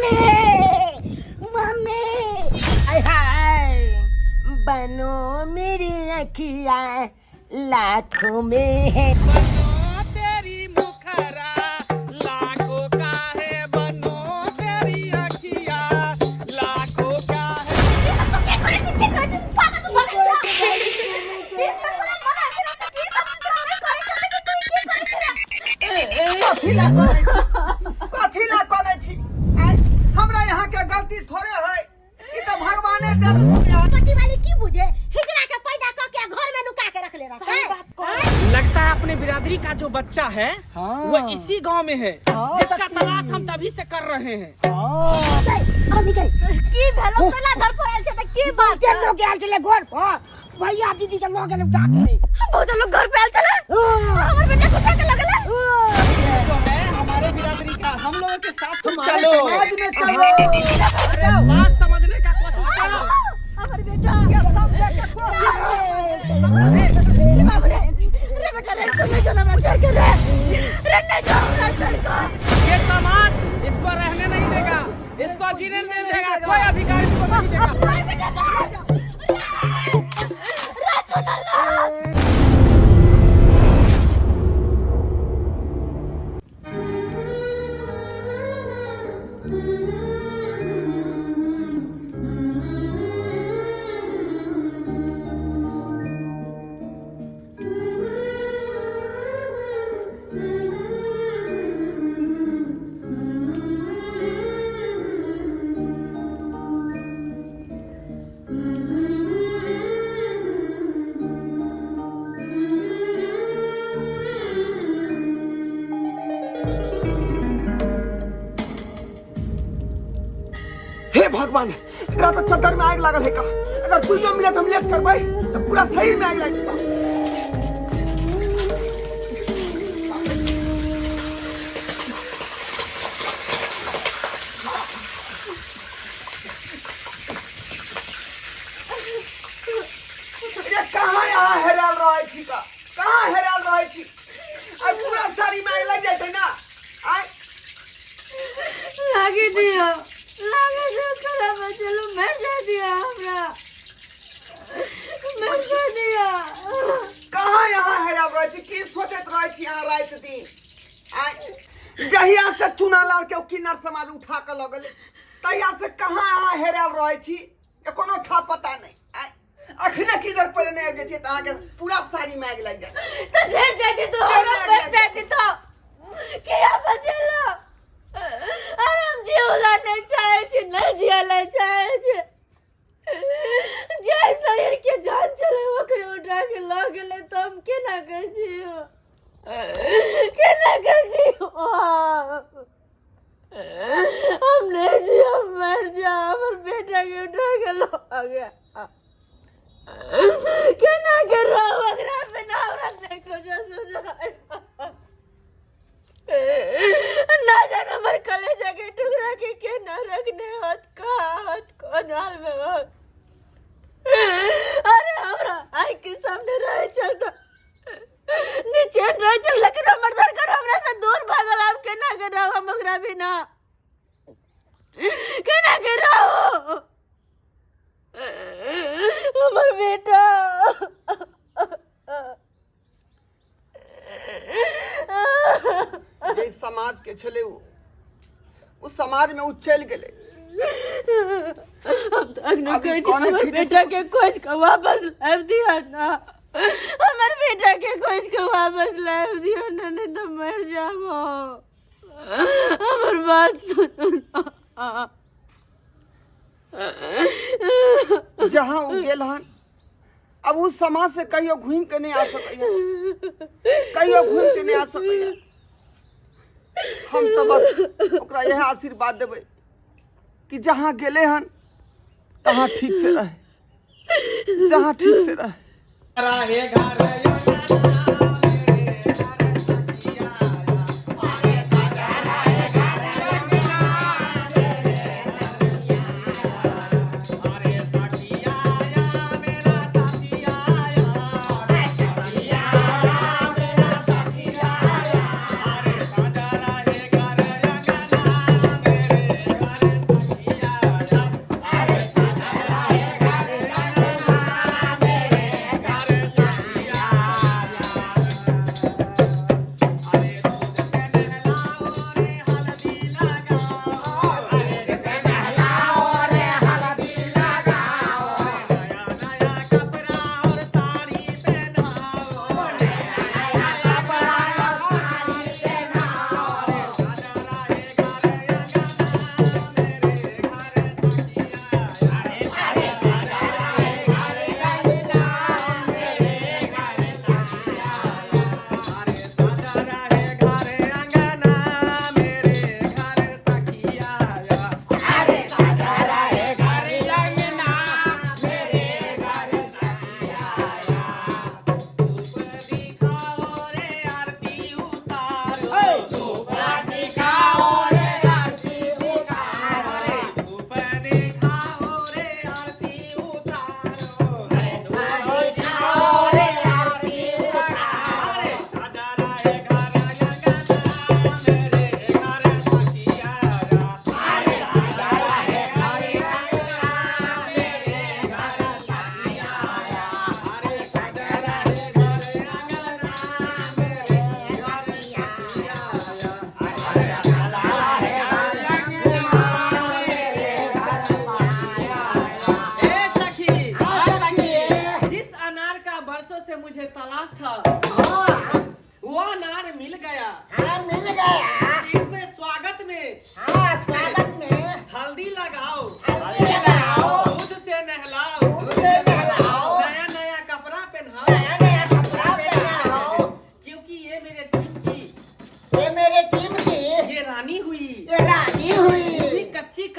Mummy mummy आय हाय बनो मेरी अखिया लाखों में है बनो तेरी मुखरा लाखों का है बनो तेरी अखिया लाखों का है। कथी ला करै छी कथी ला करै छी आँय, हमरा यहाँ के गलती थोड़े है ई तऽ भगवाने देलखुन यहाँ। पट्टी वाली की बुझे हिजड़ा के पैदा क के घर में नुका के रख ले रहता सही बात कह। लगता है अपने बिरादरी का जो बच्चा है हाँ। वो इसी गांव में है हाँ, जिसका सखी। तलाश हम तभी से कर रहे हैं। की भेलो कोना घर पर आयल छै त की बात के लोग आयल छले घर पर भैया दीदी के लऽ गेल उठा के। बहुत लोग घर पे आयल छले हमर बेटा के उठा के लगले। जो है हमारे बिरादरी का हम लोगों के साथ तुम हमारे चलो समाज में चलो। अरे बात समझने का कोशिश करो। हमर बेटा के समझे के कोशिश करो। रे बाप रे रे बेटा रे तू नहीं जो हमरा छोड़ के रे रे नहीं जो हमरा छोड़ के। ये समाज इसको रहने नहीं देगा, इसको जीने नहीं देगा, कोई अधिकार इसको नहीं देगा। रे बेटा रे चुना ला। हे भगवान, एकरा तऽ चद्दर में आगि लागल है का। अगर दुइयो मिनट हम लेट करबै तऽ पूरा शरीर में आगि लागि। रे कहाँ यहाँ हेरायल रहै छी का, कहाँ हेरायल रहै छी? आ पूरा शरीर में आगि लागि जाइ छै ना। आय लागे दियो लागे दियो कला बचलो मर जा दिया हमरा मर जा दिया। कहाँ यहाँ हेरायल रहै छी, की सोचैत रहै छी अहाँ राति दिन? आय जहिया से चुनालाल के किन्नर समाज उठा के लऽ गेलै तहिया से कहाँ अहाँ हेरायल रहै छी, कोनो था पता नहीं। आय अखने की देर पहिले नहीं आबि जैतियै तऽ अहाँके पूरा साड़ी में आगि लागि जायत। तो झेल जाती तो हमरा बच जाती तो किया बचेलो? अरे हम जियोला नहीं चाहे छी, नहीं जियोला चाहे छी। जे शरीर के जान चले ओकरे उठा के लऽ गेलै तऽ हम केना के जियो, केना के जियो? हम नहीं जियो, मर जा। हमर बेटा के उठा के लऽ गया, केना के रहब ओकरा बिना? हमरा नहीं कुछो सुझाय ना। जान हमर कलेजा के टुकड़ा के केना रखने होत, कहाँ होत, कोन हाल में होत। अरे हमरा आँख के सामने रहे चलता निचैन रहे चल, लेकिन हमर सरकार हमरा से दूर भागल। आब केना के रहब हम ओकरा बिना, केना के रहब हमर बेटा? जे समाज के छलै ओ समाज में ओ चलि गेलै। हम तो अखनो अभी कहै छी कोने हमर खींचे बेटा के खोज के वापस लाबि दिअ ना, हमर बेटा के खोज के वापस लाबि दिअ ना, नहीं तो मर जाब। हमर बात सुनू ना। जहाँ ओ गेल हन अब उस समाज से कहियो घूमि के नहीं आ सकैया, कहियो घूमि के नहीं आ सकैया। हम तो बस ओकरा यह आशीर्वाद देबै कि जहाँ गेले हन तहाँ ठीक से रहे, जहाँ ठीक से रहे।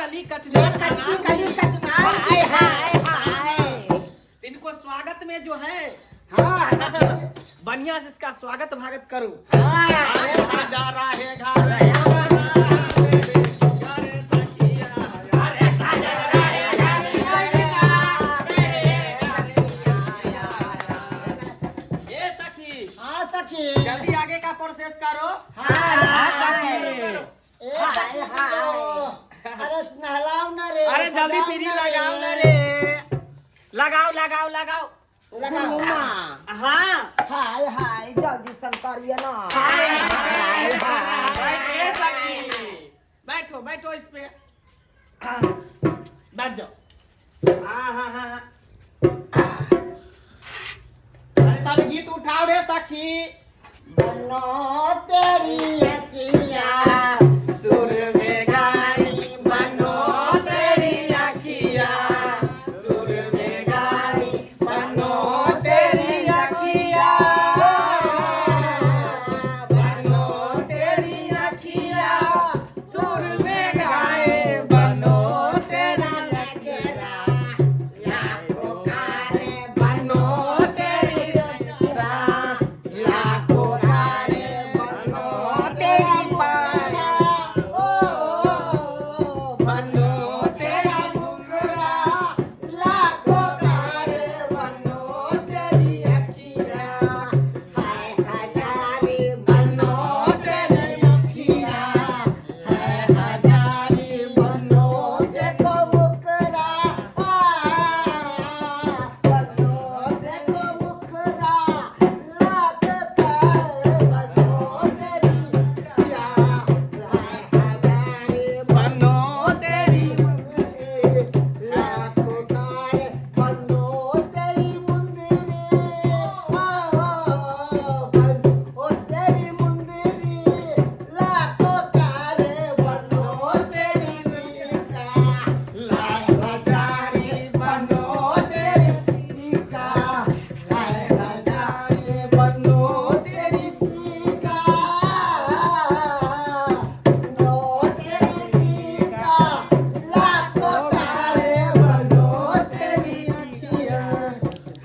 कली कचनार कच्ची कली कचनार हाय हाय हाय। इनको स्वागत में जो है हाँ बढ़िया से इसका स्वागत भागत करो। हाँ। जा रहा है घर ए सखी, हाँ सखी, जल्दी आगे का प्रोसेस करो। हाँ ए सखी, अरे नहलाओ ना रे। अरे जल्दी सजाओ पीरी ना रे। लगाओ ना रे, लगाओ लगाओ लगाओ। लगाओ। हाँ हाय हाय, जल्दी संकरिए ना। हाय हाय हाय। सखी बैठो बैठो इस पे, हाँ, बैठ जाओ। हाँ हाँ हाँ हाँ। अरे तब गीत उठाओ रे सखी। बनो तेरी अखियाँ सुर में गाई बनो तेरी अखियाँ, सुर में गाई बनो तेरी अखियाँ, बनो तेरी अखियाँ, सुर में गाए बनो तेरा नजरा लाखों कारे बनो तेरी अखियाँ, लाखों तारे बनो तेरी पाया, ओ बनो तेरा मुकरा लाखों तारे बनो तेरी अखियाँ, हाय हजारी बनो तेरी अखियाँ, है हजारी बनो देखो मुकरा बनो देखो मुकरा लाख तारे बनो तेरी अखियाँ हाय हजारी बनो तेरी लाखों तारे बनो तेरी मुंदरी बनो तेरी मुंदरी लाखों तारे बनो तेरी नीका लाख हजारी बनो तेरी नीका लाख हजारी बनो तेरी टीका बनो तेरी टीका लाखों तारे बनो तेरी अखियाँ,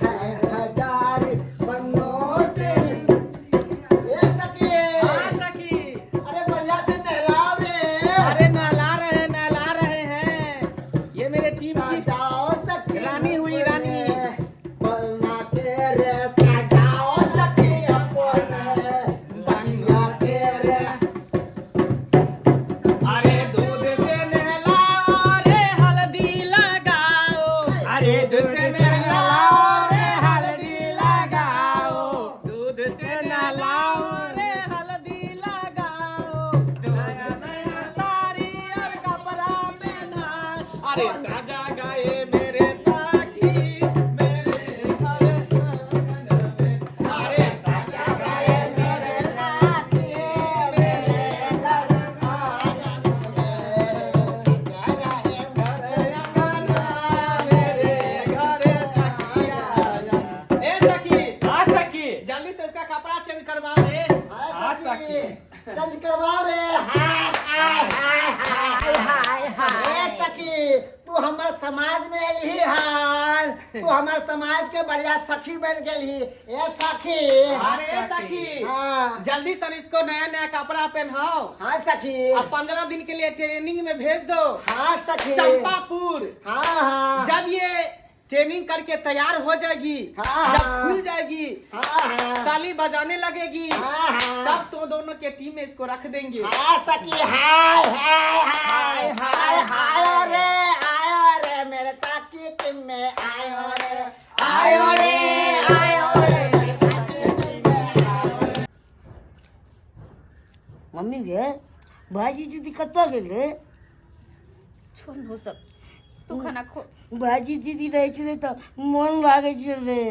है हजारी बनो तेरी ए सखी। हाँ सखी। अरे बढ़िया से नहलाओ रे। अरे नहला रहे नहला रहे हैं, ये मेरे टीम की सजाओ सखी रानी हुई, रानी। बलना तेरे सजाओ सखी अपने सखिया तेरे। अरे दूध से नहलाओ रे हल्दी लगाओ, अरे दूध से नहलाओ रे हल्दी लगाओ, दूध से नहलाओ रे हल्दी लगाओ, नया नया साड़ी और कपड़ा पहना, अरे साजा गाए मेरे साखी मेरे घर आंगन में, अरे साजा गाए मेरे साथी मेरे घर आंगन में सजा रहे मेरे घर सखिया। ए सखी, हाँ सखी। जल्दी से इसका कपड़ा चेंज करवाओ रे। हाय सखी, चेंज करवाओ रे। हाय हाय हाय हाय हाय हाय। ए सखी, तू हमर समाज में एलही हन, तू हमर समाज के बढ़िया सखी बन गेलही। ए सखी। अरे ए सखी, हाँ। जल्दी से इसको नया नया कपड़ा पहनाओ। हाँ सखी। अब 15 दिन के लिए ट्रेनिंग में भेज दो हाँ सखी। चंपापुर। हाँ हाँ। जब ये ट्रेनिंग करके तैयार हो जाएगी, हाँ, जब हाँ। खुल जाएगी, हाँ हाँ। ताली बजाने लगेगी, हाँ हाँ। तब तो दोनों के टीम में इसको रख देंगे। हाँ सखी। हाय हाय हाय हाय हाय रे आयो रे मेरे साथी टीम में आयो रे आयो रे आयो रे मेरे साथी टीम में आयो रे। मम्मी गे, भाजी दीदी कतऽ गेल रे? छोड़ हो सब, तू खाना खो। भाजी दीदी रहै छलै तऽ मोन लागै छलै,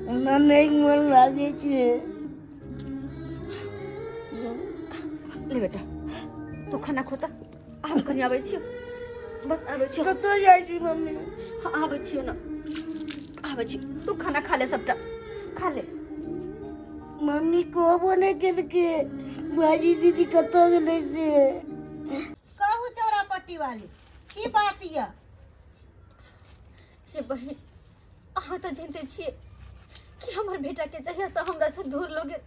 ओना नहि मोन लागै छै। ले बेटा, तू खाना खोता, हम कनी आबै छियो, बस आबै छियो। कतऽ जाइ छी मम्मी? हाँ आबै छियो ना, आबै छी, तू खाना खा ले, सबटा खा ले। मम्मी कहबो नहि केलकै भाजी दीदी कतऽ गेलै से। कहू चौरा पट्टी वाली की बात यऽ से बहिन अहाँ तऽ जनते छियै कि हमर बेटाके जहियासँ हमरासँ दूर लऽ गेल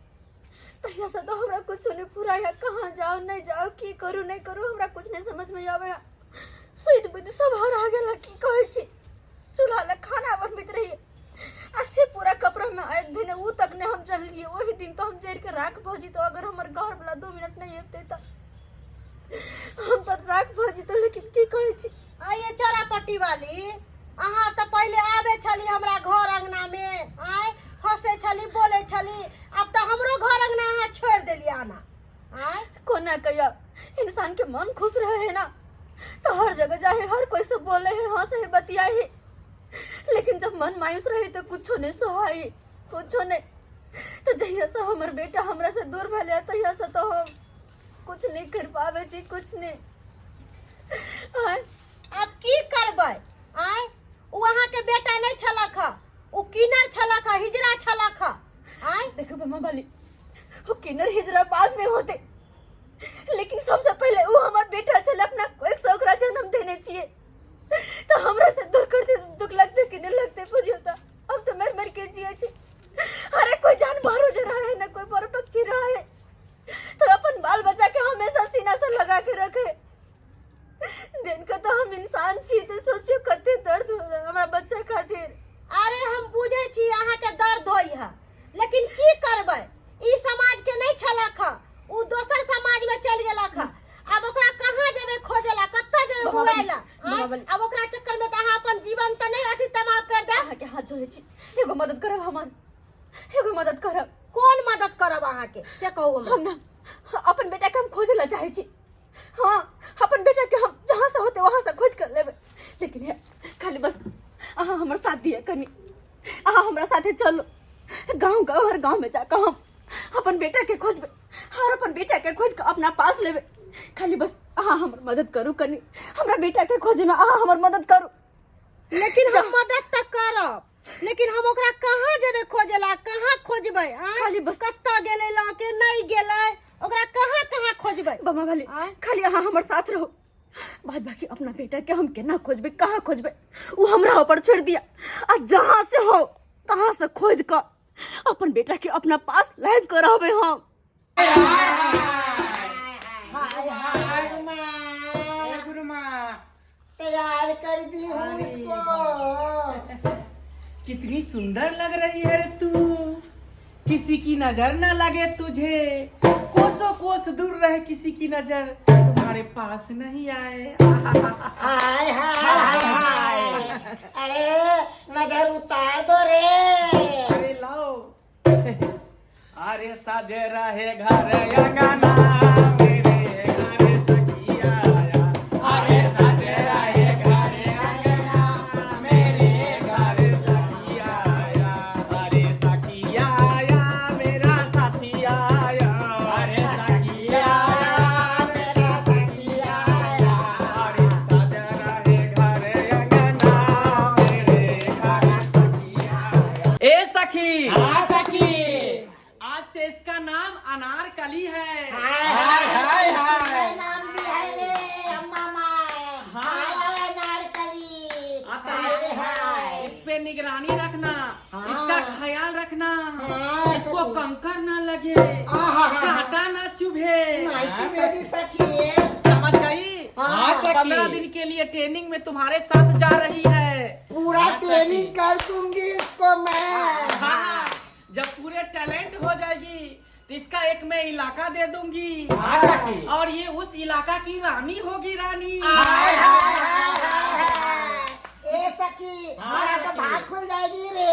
तहियासँ तऽ हमरा कुछो नहि फुराइ कहाँ जाउ नहि जाउ की करू नहि करू हमरा कुछ नहि समझमे आबै सुति बुद्धि सब हरा गेल की कहै छी चूल्हा लग खाना बनबैत रहियै आ से पूरा कपड़ामे आगि धेने ओ तक नहि हम जनलियै ओहि दिन तऽ हम जरिके राख भऽ जैतहुँ अगर हमर घरवला 2 मिनट नहि अबितै तऽ हम तऽ राख भऽ जैतहुँ। लेकिन की कहै छी। आइए चौरा पट्टी वाली, अहाँ तऽ पहिले आबै छली हमरा घर अंगना मे, आय हंसै छली, बोलै छली। आब तऽ हमरो घर अंगना अहाँ छोड़ि देलियै आना, आय। कोना कहिया इंसान के मन खुश रहे है ना तो हर जगह जाए, हर कोई से बोले है, हंसे है, बतियाए है। लेकिन जब मन मायूस रहे तो कुछो नहीं सोहाई, कुछो नहीं। तो जहिया से हमर बेटा हमरा से दूर भले, तहिया से तो हम कुछ नहीं कर पावे छी, कुछ नहीं। आय। आब की करबै? आय, ओ अहाँके बेटा नहि छलक ह, ओ किनर छलक ह, हिजरा छलक ह, आय। देखो बमा वाली, वो किन्नर हिजरा बाद में होते, लेकिन सबसे पहले वो हमार बेटा छले। अपना कोई से ओकरा जन्म देने छिए तो हमरा से दूर करते तो दुख लगते कि नहीं लगते? बुझियो तो हम तो मर मर के जिए छी। अरे, कोई जानवर जो रहे ना, कोई पर पक्षी रहे तो अपन बाल बच्चा के हमेशा सीना से लगा के रखे। जिनका तो हम इंसान छी तो सोचियो कते दर्द हो रहा है हमारा बच्चा खातिर। अरे, हम बुझै छी अहाँके दर्द होइ है, लेकिन की करबै? ई समाज के नहि छलक ह, ओ दोसर समाज में चलि गेलक ह। आब ओकरा कहाँ जेबै खोजेला? कतऽ जेबै बाबा बली, हुआए ला? बाबा बली। आब ओकरा चक्कर में तऽ अहाँ अपन जीवन तऽ नहि अथी तबाह कर देब? अहाँके हाथ जोड़ै छी, एगो मदद करब हमर, एगो मदद करब। कोन मदद करब अहाँके, से कहू हमरा। हम ना अपन बेटा के हम खोजे ला चाहे छी। हाँ, अपन बेटा के हम जहाँ से होते वहाँ से खोज कर लेबै, लेकिन हे, खाली बस अहाँ हमर साथ दिअ कनी। अहाँ हमरा साथे चलू गाँव गाँव, हर गाँव में जाकर हम अपन बेटा के खोजबै और अपन बेटा के खोज के अपना पास लेबै। खाली बस अहाँ हमर मदद करू कनी, हमरा बेटा के खोजे में अहाँ हमर मदद करू। लेकिन हम मदद तऽ करब, लेकिन हम ओकरा कहाँ जेबै खोजेला? कहाँ खोजबै, आँय? खाली बस- कतऽ गेलै लऽ के, नहि गेलै? ओकरा कहाँ कहाँ खोजबै? बमा वाली, आँय? खाली अहाँ हमर साथ रहो। बाद बाकी अपना बेटा के हम केना खोजबै, कहाँ खोजबै, वो हमरा ऊपर छोड़ दिया आ जहाँ से हो तहाँ से खोज कर अपन बेटा के अपना पास लाइव कर रहबै हम। हाय हाय माँ। गुरु माँ। तैयार कर दी हूँ इसको। कितनी सुंदर लग रही है रे तू। किसी की नजर ना लगे तुझे, कोसों कोस दूर रहे, किसी की नजर तुम्हारे पास नहीं आए। हाय हाय हाय हाय, अरे नजर उतार दो रे। अरे लाओ। अरे सजे रहे घर अंगना, मेरे घर सखिया आया। अरे सजे रहे घर अंगना, मेरे घर सखिया आया। अरे सखिया आया, मेरा साथी आया। अरे सखिया आया, मेरा सखिया आया। अरे सजे रहे घर अंगना, मेरे घर सखिया आया। ए सखी। हाँ सखी। आज से इसका नाम अनारकली है। हाय हाय हाय हाय। सुंदर नाम भी है रे अम्मा माँ। हाय हाय अनारकली। आता हाय हाय। इस पे निगरानी रखना, इसका ख्याल रखना, हाँ, इसको सखी। कंकर ना लगे, आहा। कांटा ना चुभे। नहीं चुभेगी सखी। समझ गई? हाँ सखी। 15 दिन के लिए ट्रेनिंग में तुम्हारे साथ जा रही है। पूरा ट्रेनिंग कर दूंगी इसको मैं। हाँ, जब पूरे टैलेंट हो जाएगी तो इसका एक मैं इलाका दे दूंगी हाँ सखी। और ये उस इलाका की रानी होगी, रानी। हाय हाय हाय हाय हाय। ए सखी, हाँ, मेरा तो सखी। भाग खुल जाएगी रे।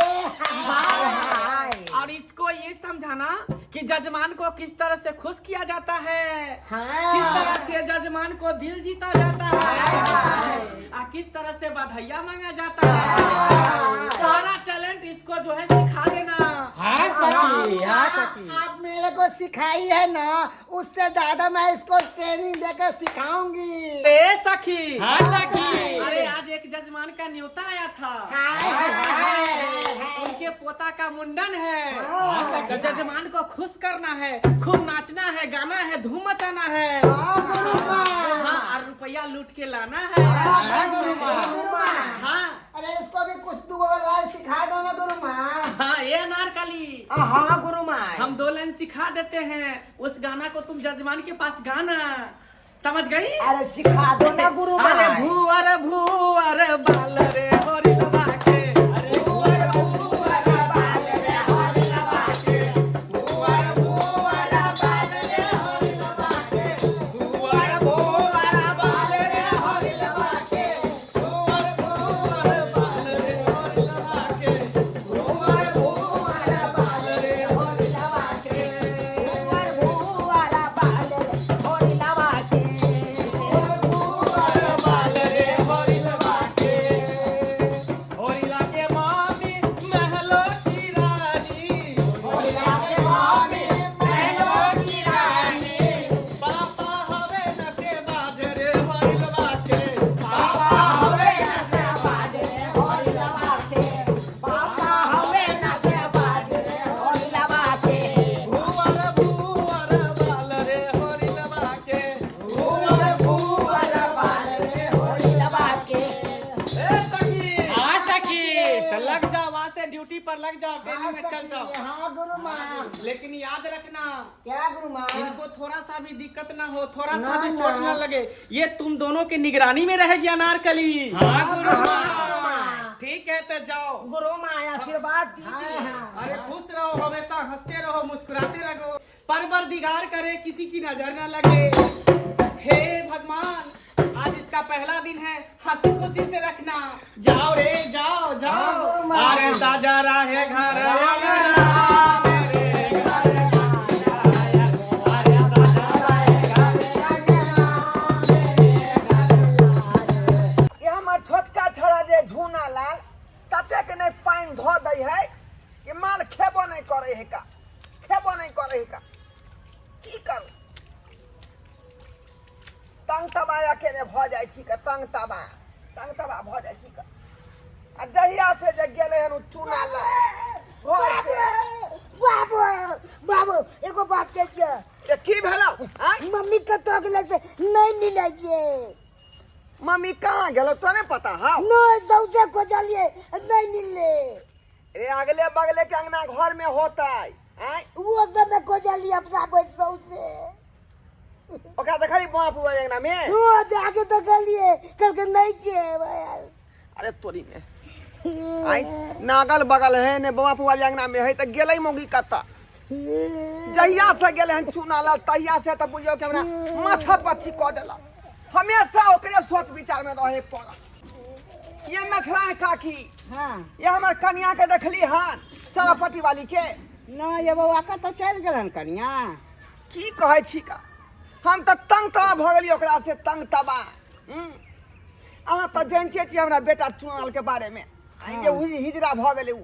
हाय हाय। और इसको ये समझाना कि जजमान को किस तरह से खुश किया जाता है, किस तरह से जजमान को दिल जीता जाता है आ किस तरह से बधाइया मांगा जाता है। सारा टैलेंट इसको जो है सिखा देना। हाँ सखी, हाँ सखी। आप मेरे को सिखाई है ना, उससे ज्यादा मैं इसको ट्रेनिंग देकर सिखाऊंगी। ए सखी। हाँ सखी। अरे, आज एक जजमान का न्योता आया था। हाय हाय हाय हाय। उनके पोता का मुंडन है। हाँ तो सखी। जजमान को खुश करना है, खूब नाचना है, गाना है, धूम मचाना है। हाँ, गुरु माँ। लूट के लाना है। हाँ गुरु माँ। गुरु माँ। हाँ। अरे इसको भी कुछ दो लाइन सिखा दो ना गुरु माँ। हाँ ये अनारकली। हाँ गुरु माँ। हम 2 लाइन सिखा देते हैं, उस गाना को तुम जजमान के पास गाना, समझ गई? अरे सिखा दो ना गुरु माँ। अरे भूअर भूअर बाल रे होरी लबा के, अरे भूअर भूअर बाल रे होरी लबा के, भूअर भूअर बाल रे होरी लबा के, भूअर भूअर बाल रे होरी लबा के, भूअर भूअर बाल रे होरी लबा के, भूअर भूअर बाल रे होरी लबा के, भूअर भूअर बाल रे होरी लबा के, भूअर बाल रे होरी लबा के। होरिला के मामी महलो की रानी, होरिला के मामी महलो की रानी, पापा हवे न से बाजरे होरिलवा के, पापा हवे न से बाजरे होरी लबा के, पापा हवे न से बाजरे होरी लबा के, भूअर भूअर बाल रे होरिलवा के, भूअर भूअर बाल रे होरी लबा के। ए सखी। हाँ सखी। तो लग जाओ वहाँ से ड्यूटी पर लग जाओ, हाँ ट्रेनिंग में चल सखी, जाओ। हाँ गुरु माँ। लेकिन याद रखना, क्या गुरु माँ? इनको थोड़ा सा भी दिक्कत ना हो, थोड़ा सा ना, भी चोट ना। ना लगे। ये तुम दोनों की निगरानी में रहेगी अनारकली। हाँ गुरु माँ। ठीक है तो जाओ। गुरु माँ आशीर्वाद दीजिए। हाँ, हाँ। अरे खुश रहो, हमेशा हंसते रहो, मुस्कुराते रहो, परवरदिगार करे किसी की नजर ना लगे। हे भगवान, आज इसका पहला दिन है, हंसी खुशी से रखना। जाओ रे जाओ हाँ, जाओ। गुरु माँ। अरे साजा रहे घर अंगना मेरे घर आया। अरे साजा रहे घर ये हमर छोटका छड़ा जे झूना लाल ततेक नहि पानि धऽ दै है कि माल खेबो नहि करे है का, खेबो नहि करे है का, की करू? तंग तबा अकेले भऽ जाइ छी का, तंग तबा, तंग तबा भऽ जाइ छी का। आ जहिया से जे गेलै हन उ चूना लाल घर से। बाबू बाबू एगो बात कहै छियै। से की भेलौ? आँय? मम्मी कतऽ गेलै से नहीं मिलै छै। मम्मी कहाँ गेलौ तोरा नहि पता हौ? नहीं सौंसे खोजलियै नहीं मिललै। रे अगले बगले के अंगना घर में होतै। आँय? वो सब में खोजलियै अपना बैठ सौंसे। ओकरा देखली बाप हुआ अंगना में? वो जाके देखलियै कहलकै नहीं छै भाई। अरे तोरी में आई नागल बगल है ने बाप वाले अंगना में है त गेलै मौगी कत्ता। जहिया से गेलै हन चूना लाल तहिया से त बुझियौ कि हमरा माथा पच्ची कऽ देलक। हमेशा ओकरे सोच विचार में रहे पड़ल। ये मिथिला काकी, हाँ। ये हमर कनिया के देखली हन चरपटी वाली के? ना ये बौआ कतऽ चलि गेलन कनिया? की कहै छी का, हम तऽ तंग तबा भऽ गेलियै ओकरा से, तंग तबा। अहाँ तऽ जानिते छी हमरा बेटा चुनाल के बारे में, आइ जे हिजरा भऽ गेलै उ।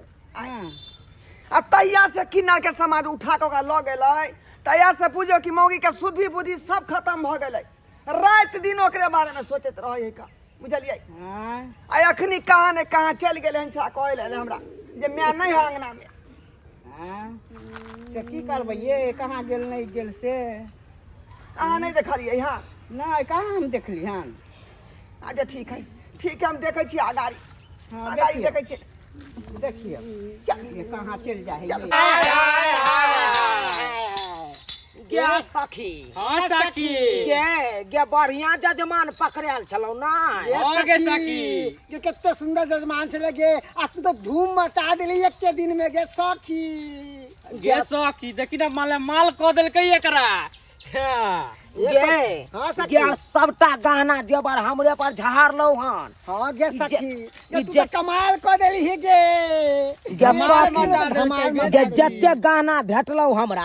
आ तहिया से किन्नर के समाज उठा कऽ ओकरा लऽ गेलै, तहिया से बुझियौ कि मौगी के शुद्धि बुद्धि सब खत्म भऽ गेलै। राति दिन ओकरे बारे में सोचैत रहै है का, बुझलियै? आ अखनी कहाँ ने कहाँ चलि गेलै हन, छा कहै लए हमरा जे माय नहि है अंगना में। से की करबै ये, कहाँ गेल नहीं गेल से अहाँ नहि देखलियै? हँ नहीं, कहाँ हम देखली हन। अच्छा ठीक है, ठीक है, हम देखै छी अगाड़ी। हाँ, अगाड़ी देखियौ। देखै छी। देखियौ चल। ये कहाँ चलि जाइ है। चल। गे सखी। हाँ सखी। गे गे बढ़िया जजमान पकड़ायल छलौ ना। ये और गे सखी। ये कितने सुंदर जजमान छले गे, आ तू तो धूम मचा देली एक दिन में गे सखी। गे सखी देखी ना माल माल कऽ देलकै एकरा। हाँ। गे हाँ सखी। गे सबटा गहना जेवर हमरे पर झाड़लौ हन। हाँ गे सखी, ई ये तू जे- तो कमाल कर देली ही गे। गे धमाल सखी, मचा देलकै धमाल गे गे सखी। जते गहना भेटलौ हमरा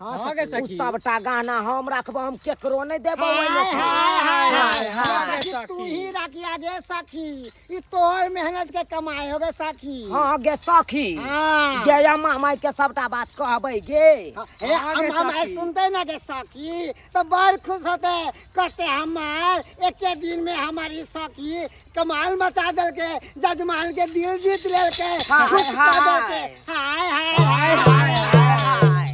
हाँ गे उ सखी। सबटा गहना हम रखबो, हम केकरो नहीं देबो ओहिमे से। हाय, हाय, हाय, हाय। सखी, तू ही राखिया गे सखी, ई तोहर मेहनत के कमाई हो गे सखी। हाँ गे सखी। हाँ। गे अम्मा माई के सबटा बात कहबै गे। हे अम्मा माई सुनते ना गे सखी तो बड़ खुश होते, कहते हमार एक दिन में हमारी सखी कमाल मचा देलके, जजमान के दिल जीत लेलके, हाय, खुश कर हाय। देलके। हाय हाय हाय हाय, हाय।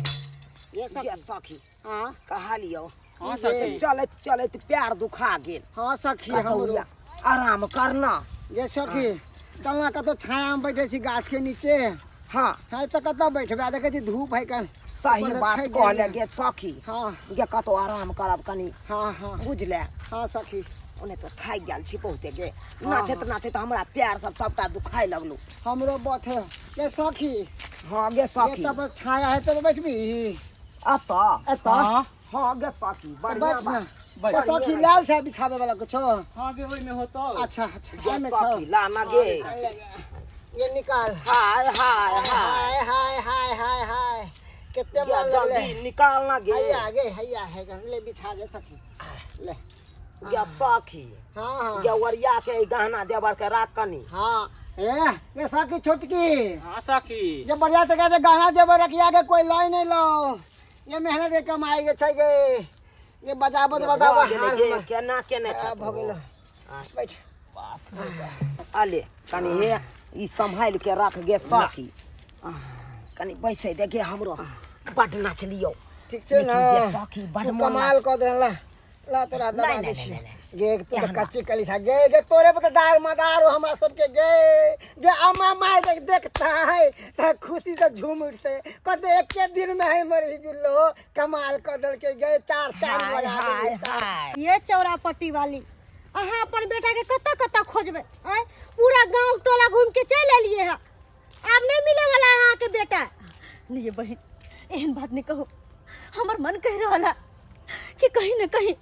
ये गे सखी। सखी हाँ कहलियौ हाँ सखी चलैत चलैत पैर दुखा गेल। हाँ सखी कतौ हमरो या आराम करना। ये सखी चलना कतौ छाया में बैठे छी गाछ के नीचे। हाँ है तऽ कतऽ बैठबै, देखै छी धूप है कन। सही ऊपर से बात थाकि कहले गेलियै। गे सखी। हाँ। गे कतौ आराम करब कनी। हाँ हाँ बुझले? हाँ सखी। ओने तो थाकि गेल छी बहुते गे। हाँ। नाचैत नाचैत हमरा पैर सब सबटा दुखाय लगलो। हमरो बथ ये सखी। हाँ गे सखी। ये तब छाया है तब बैठबी। एतऽ? एतऽ? हाँ। हाँ गे सखी, बढ़िया बैठ ना। बात। ये सखी लाल छै बिछावे वाला कुछो? हाँ गे ओहिमे होतौ। अच्छा अच्छा, गे ओहिमे छौ। सखी, ला ना गे। ये निकाल। हाय हाय हाय। हाय हाय हाय हाय हाय। कितने गे, मन लगले। जल्दी निकाल ना गे। हैया गे, हैया है गे, ले बिछा गे सखी। ले। गे सखी। हाँ, हाँ। गे ओरिया के गहना जेवर के राख कनी। हाँ। ए, ये सखी छोटकी। हाँ सखी। ये बढ़िया तरीका से गहना जेवर रखिया के कोई लाई नहीं लो। ये मेहनत के कमाई के छै गे। ये बजाबत ये बजाबत भऽ गेलै हार गे, हमर। केना केने आ, छै भऽ गेलो। हाँ। बैठ। अले कनी हे ई सम्हाल के रख गे सखी। कनी बैसै दे गे, हमरो बड नाच लियौ। ठीक छै ना? लेकिन गे सखी, बड तू मोन कमाल कऽ देला। ला तोरा दबा नहीं, दै नहीं, छी। नहीं, नहीं। गे तू तऽ एहन कच्ची कली छा गे। गे तोरे पर तऽ दार मदार हो हमरा सबके गे। गे अम्मा माय देख देखता है तऽ खुशी से झूम उठते। कहते एके दिन में है मरी बिल्लो कमाल कऽ देलकै गे, चार चांद हाय, लगा हाय, देलकै। हाय। ये चौरापट्टी वाली अहाँ अपन बेटा के कतऽ कतऽ खोजबै? आँय, पूरा गाँव टोला घूम के चलि एलियै हँ, आब नहीं मिले वाला है अहाँ के बेटा। नहीं ये बहन, एहन बात नहीं कहो। हमर मन कह रहा है कि कहीं न कहीं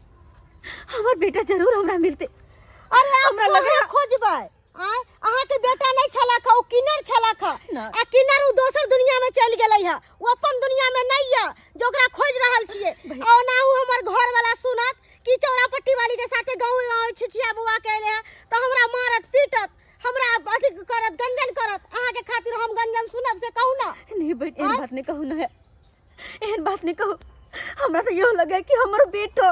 हमर बेटा जरूर हमरा मिलते। अरे हमरा लगे कहाँ खोजबै? आँय, अहाँ के बेटा नहीं छलक हँ, ओ किन्नर छलक हँ। ना। आ किन्नर उ दोसर दुनिया में चलि गेलै हँ, ओ अपन दुनिया में नहीं है जो ओकरा खोज रहल छियै। आ ओनाहु हमर घर वाला सुनत कि चौरापट्टी वाली के साथे गाँव गाँव छिछिया बौआ के अयलै हँ तऽ हमरा मारत पीटत, हमरा अथी करत, गंजन करत। अहाँ के खातिर हम गंजन सुनब से कहू ना। नहीं बहन, एहन आँय? बात नहीं कहू ना, एहन बात नहीं कहू। हमरा तऽ इहो लगे कि हमर बेटो,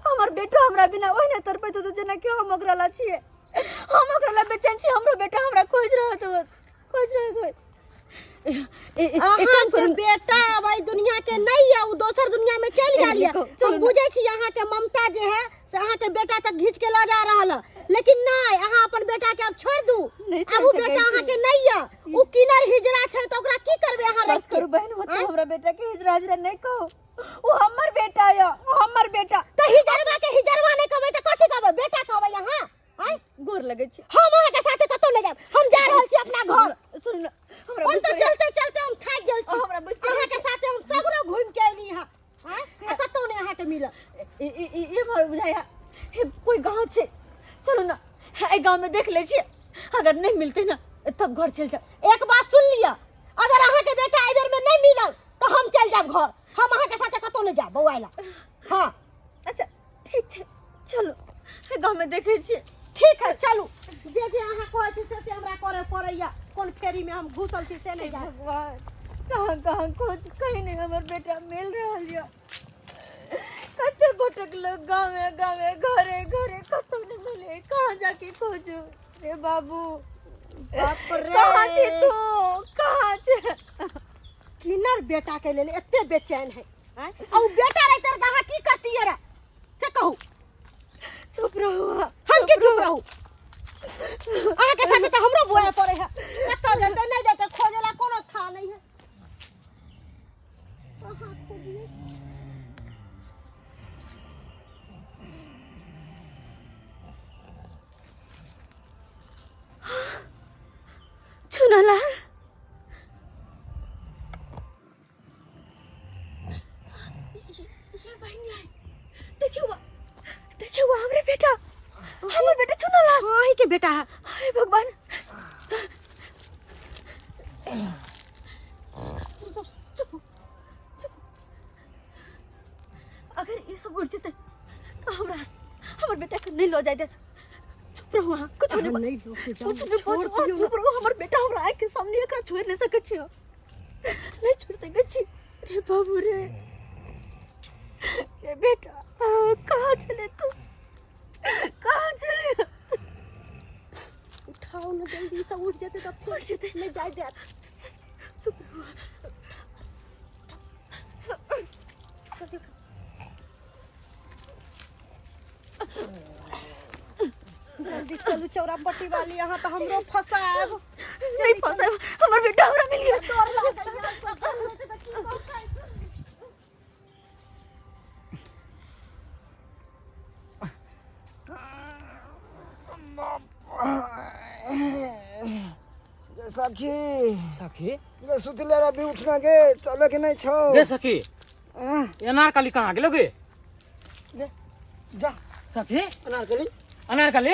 हमर बेटो हमरा बिना ओहिना तड़पैत होत जेना कि हम ओकरा ला छियै। हम ओकरा ला बेचैन छी, हमरो बेटा हमरा खोजि रहल होत, खोजि रहल होत। ए, ए, ए, अहाँ एक काम के करू। बेटा अब एहि दुनिया के नहीं है, उ दोसर दुनिया में चलि ए, गेल है। देखो, चलू हम ना। बुझै छी अहाँ के ममता जे है से अहाँ के बेटा तक घींच के लऽ जा रहल है, लेकिन नहीं, अहाँ अपन बेटा के अब छोड़ दू। नहीं अब उ छोड़ सकै बेटा अहाँ छी। के नहीं है, उ किनर हिजड़ा छै तऽ ओकरा की करबै अहाँ बस राखि के? करू बहन, होते आँय? हमरा बेटा के हिजड़ा हिजड़ा नहीं कहो, उ हमर बेटा है, उ हमर बेटा। तऽ हिजड़वा के हिजड़वा नहीं कहबै तऽ कथी कहबै? बेटा कहबै अहाँ? आँय? गोर लगै छी। हम अहाँ के साथे कतौ नहीं जायब, हम जा रहल छी अपना घर। सुन ना, हमरा हम बुझ तऽ पड़ैया। चलते चलते हम थाकि गेल छी। हमरा बुझ पड़ैया। अहाँ के साथे हम सगरो घूमि के अयली हँ। आँय? आ कतौ नहीं अहाँ के मिलल। ई, ई, ई, ई हमरा बुझाइया, हे, कोई गाँव छै, चलू ना, एहि गाँव में देख लै छियै, अगर नहीं मिलते ना तब घर चलि जाउ। एक बात सुन लिअ, अगर अहाँ के बेटा एहि बेर में नहीं मिलल तऽ हम चलि जायब घर, हम अहाँ के साथे कतौ नहीं जायब बौआइ ला। हाँ। अच्छा ठीक छै, चलू एहि गाँव में देखै छियै। ठीक है चलू, जे जे अहाँ कहै छी से से हमरा करे पड़ैया, कोन फेरी में हम घुसल छी से नहीं जान। भगवान, कहाँ कहाँ खोज, कहीं नहीं हमर बेटा मिल रहल यऽ। कते गोटेक लोग गाँवे गाँवे घरे घरे कतौ नहीं मिले, कहाँ जाके खोजू रे बाबू? बाप रे। कहाँ छी तू, कहाँ छी? किन्नर बेटा के लेल एते बेचैन है, आँय? आ उ बेटा रहितै तऽ अहाँ की करतियै रे से कहू? चुप रहू अहाँ। हम की चुप रहू? अहाँ के साथे तऽ हमरो बोए पड़े है, कतऽ जेतै नहीं जेतै खोजे ला कोनो था नहीं है। अहाँ खोजिए। चुनालाल, ये बहन है, देखियो वहाँ, देखियो वहाँ हमरे बेटा, हमर बेटा चुनालाल। हाँ, ही के बेटा है। हाय भगवान। चुप, चुप। अगर ये सब उड़ जेतै तो हमर बेटा के नहीं लो जाय देत। चुप रहू अहाँ, कुछ नहीं अहाँ नहीं लऽ के जाउ, कुछ नहीं छोड़ बात, अहाँ दियौ चुप रहू, हमर बेटा हमरा आँखि के सामने एकरा छोड़ि नहीं सकै छी हम, नहीं छोड़ि सकै छी। रे बाबू रे, रे बेटा, कहाँ चले तू, कहाँ चले? उठाओ ना जल्दी, सब उठ जेतै तऽ उठ जेतै। नहीं जाय देत। चुप रहू। चलू चौरा पट्टी वाली अहाँ तऽ हमरो फसायब। नहीं फसायब, हमर बेटा हमरा मिल गेल। डर लागैया, तऽ की कहतै? सखी। सखी। गे सुतले रह भी उठना गे, चले के नहीं छौ। गे सखी, अनारकली कहाँ गेलो गे? गे जा। सखी। अनारकली। अनारकली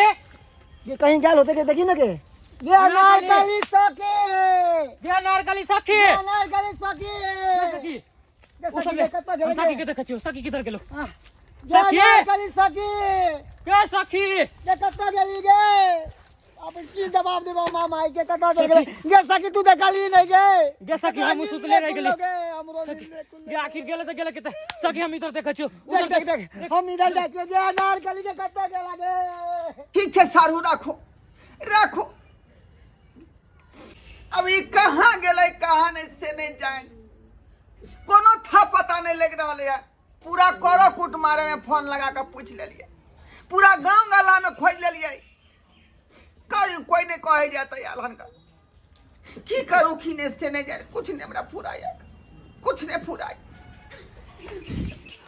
गे कहीं गेल होते के देखी ना गे। गे अनारकली सखी। गे अनारकली सखी। गे अनारकली सखी। गे सखी। गे ओ सखी, सब गे कतऽ गेलै सखी गे? के देखै छियौ, सखी किधर गेलो? गे सखी। अनारकली सखी। गे सखी। गे कतऽ गेली गे? अब की जवाब देबो माँ माई के, कतऽ चल गेलै गे सखी? तू देखली नहीं गे? गे सखी, हम सुतले रह गेली। गे हमरो सखी, नींद गे आखिर गेले तऽ गेले केते? सखी, हम इधर देखै छियौ। देख देख देख, हम इधर जाइ छियै। गे अनारकली के कतऽ गेला गे? ठीक छै सारू, राखो राखो। अब ई कहाँ गेलै कहाँ नहीं से नहीं जान, कोनो था पता नहीं लग रहा है। पूरा करो कूट मारे में फोन लगा के पूछ लेलिए, पूरा गांव गला में खोज लेलिए, कोई कोई नहीं कहे जाता यार का। की करू की नहीं से नहीं जाए, कुछ नहीं हमरा फुराया, कुछ नहीं फुराया,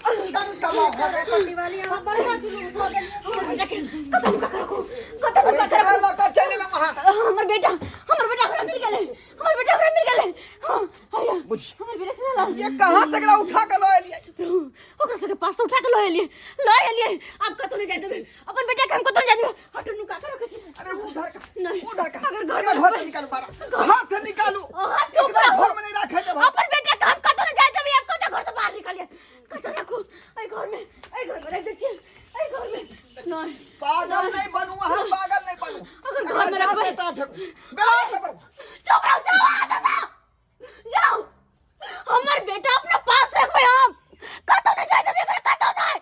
दम तबाह हो गए। पट्टी वाली अहाँ बड़का जुलूम कऽ देलियै। कतऽ नुका के रखू, कतऽ अरे नुका के ककरा रखू? लऽ कऽ चलि एलहुँ अहाँ? हमर बेटा, हमर बेटा हमरा मिल गेलै, हमर बेटा हमरा मिल गेलै। हाँ, हैया। बुझ। हमर बेटा चला ये कहाँ से एकरा उठा के लऽ एलियै? ओकरा सबके पास से उठा के लऽ एलियै, लऽ एलियै। आब कतौ नहि जाय देबै अपन बेटा के, हम कतौ नहि जाय देबै। हटू, नुका के रखै छी। अरे उधर का। नहीं। उधर का। अगर घर एकरा में घर से निकालू, बारा घर से निकालू। अहाँ चुप एकरा रहू। घर में नहीं रखे देब हम। अपन बेटा के हम कतौ नहि जाय देबै। आब कतौ घर से बाहर निकालियै? कतौ रखू? एहि घर में, एहि घर में रख दै छियै, एहि घर में नहीं। पागल नहीं बनू अहाँ, पागल नहीं बनू। अगर घर में एकरा रखबै- जाते ता फेंकू बेला से करू। चुप रहो, जाओ हाथ से जाओ। हमर बेटा अपना पास रखबै, हम कतौ नहि जाय देबै एकरा, कतौ नहि।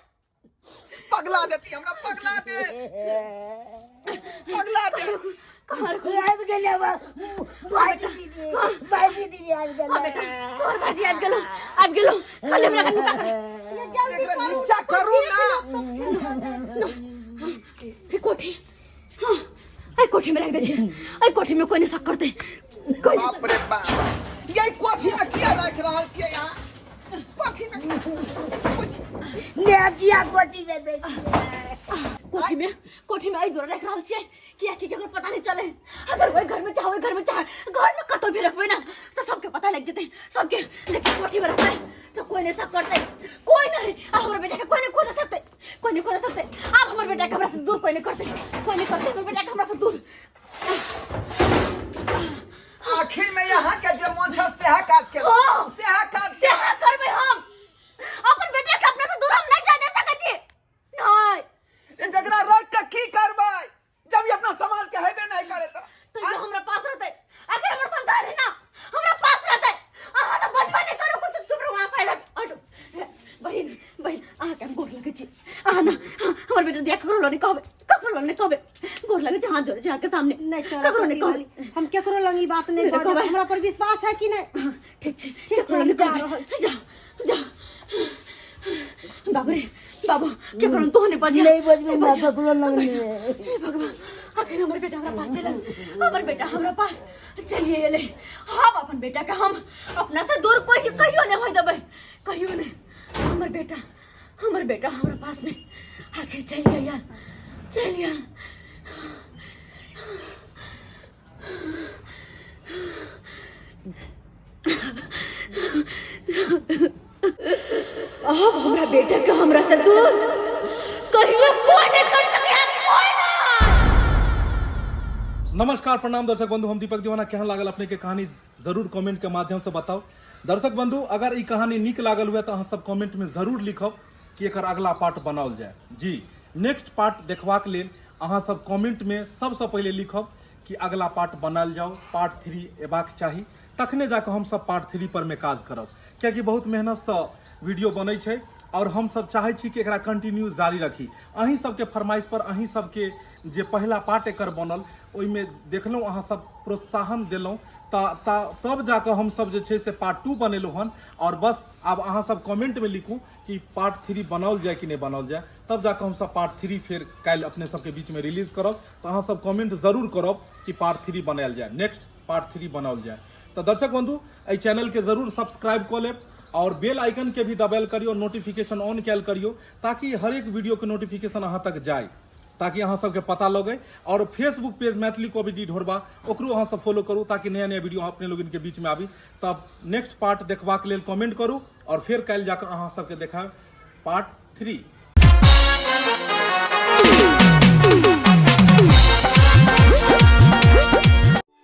पगला देती हमरा, पगला दे, पगला दे। कहाँ रखू? आबि गेलै भाईजी दीदी, भाईजी दीदी आबि हाँ बेटा, गेलै। तोहर भाजी आबि गेलो, आबि गेलो। खाली हमरा के नुका कर। एकरा नीचा करू ना। ई कोठी, हाँ, एहि कोठी में रख दै छियै। एहि कोठी में कोई नहीं शक करतै, कोई नहीं। बाप रे बाप, ये कोठी में किया राख रहल छियै यहाँ कोठी में? ने किया कोठी में दै छियै? कोठी में, कोठी में एहि दुआरे राखि रहल छियै कियाकि केकरो पता नहीं चले। अगर ओहि घर में चाहे, ओहि घर में चाहे, घर में कतौ भी रखबै ना तऽ सबके पता लागि जेतै सबके। लेकिन कोठी में रखबै तऽ कोई नहीं शक करतै, कोई नहीं। आ हमर बेटा के कोई नहीं खोज सकतै, कोई नहीं खोज सकतै। आब हमर बेटा के हमरा से दूर कोई नहीं करतै, कोई नहीं करतै हमर बेटा के हमरा से दूर। आखिर में यहाँ के जे मन छल सेहा काज केलहुँ। हाँ। सेहा काज। सेहा करबै हम। अपन बेटा के अपना से दूर हम नहीं जाय दे सकै छी, नहीं। एकरा रख के की करबै जब ई अपना समाज के हेबे नहीं करे तऽ? तो ये हमरा पास रहतै, आखिर हमर संतान है ना, हमरा पास रहतै। अहाँ तऽ बजबे नहि करू कुछ, चुप रहू अहाँ, साइड हट हट। बहिन, बहिन, अहाँके हम गोर लगै छी। अहाँ ना हमर बेटा दिया ककरो लग नहि कहबै, ककरो लग नहि कहबै। गोर लगै छी, हाथ जोड़ै छी अहाँके सामने। नहीं चौरा ककरो नहि पट्टी वाली, कहबै। हम केकरो लग ई बात नहीं नहीं बाजब। कहबै। हमरा पर विश्वास है कि नहीं? हाँ, ठीक छै। ठीक छै, केकरो नहि हम जा कहबै। रहल छी। जाओ जाओ। बाबू रे बाबू, केकरो तू नहीं बजिया। नहीं बजबै ना ककरो लग नहीं। हे भगवान, आखिर हमर बेटा हमरा पास चलल, हमर बेटा हमरा पास चलिए एलै। हम अपन बेटा के हम अपना से दूर कोई कहियो नहीं होय देबै, कहियो नहीं। हमर बेटा, हमर बेटा हमरा पास में आखिर चलिए यार, चलिए। अब हमरा बेटा के हमरा से दूर कहियो कोई नहीं कर सके, कोई ना। नमस्कार, प्रणाम दर्शक बंधु, हम दीपक दीवाना। केहन लागल अपने के कहानी, जरूर कमेंट के माध्यम से बताओ। दर्शक बंधु, अगर ई कहानी नीक लागल हुए तो अहाँ सब कमेंट में जरूर लिखब कि एकर अगला पार्ट बनाओल जाए। जी, नेक्स्ट पार्ट देखबाक लेल अहाँ सब कमेंट में सबसँ पहिले लिखब कि अगला पार्ट बनायल जाओ, पार्ट 3 एबाक चाही, तखने जाकऽ हमसब पार्ट 3 पर में काज करब, कियाकि बहुत मेहनतसँ वीडियो बनै छै और हमसब चाहै छी कि एकरा कंटिन्यू जारी रखी। अहीं सबके फरमाइश पर, अहीं सबके जे पहिला पार्ट एकर बनल ओहिमे देखलहुँ, अहाँ सब प्रोत्साहन देलहुँ, तऽ तब जाकऽ हमसब जे छै से पार्ट 2 बनेलहुँ हन। आओर बस आब अहाँ सब कमेंटमे लिखू कि पार्ट 3 बनाओल जाय कि नहि बनाओल जाय, तब जाकऽ हमसब पार्ट 3 फेर काल्हि अपने सबके बीचमे रिलीज करब। तऽ अहाँ सब कमेंट जरूर करब कि पार्ट 3 बनायल जाय, नेक्स्ट पार्ट 3 बनाओल जाय। तऽ दर्शक बंधु एहि चैनलके जरूर सब्सक्राइब कऽ लेब आओर बेल आइकनके भी दबायल करियौ, नोटिफिकेशन ऑन कयल करियौ ताकि हरेक वीडियोके नोटिफिकेशन अहाँ तक जाय, ताकि अहाँ सबके पता लगे। और फेसबुक पेज मैथिली कॉमेडी ढोरबा ओकरो अहाँ सब फॉलो करू ताकि नया नया वीडियो अपने लोगन के बीच में आबी। तब नेक्स्ट पार्ट देखबाक लेल कमेंट करू और फेर काल्हि जाकर अहाँ सबके देखायब पार्ट 3।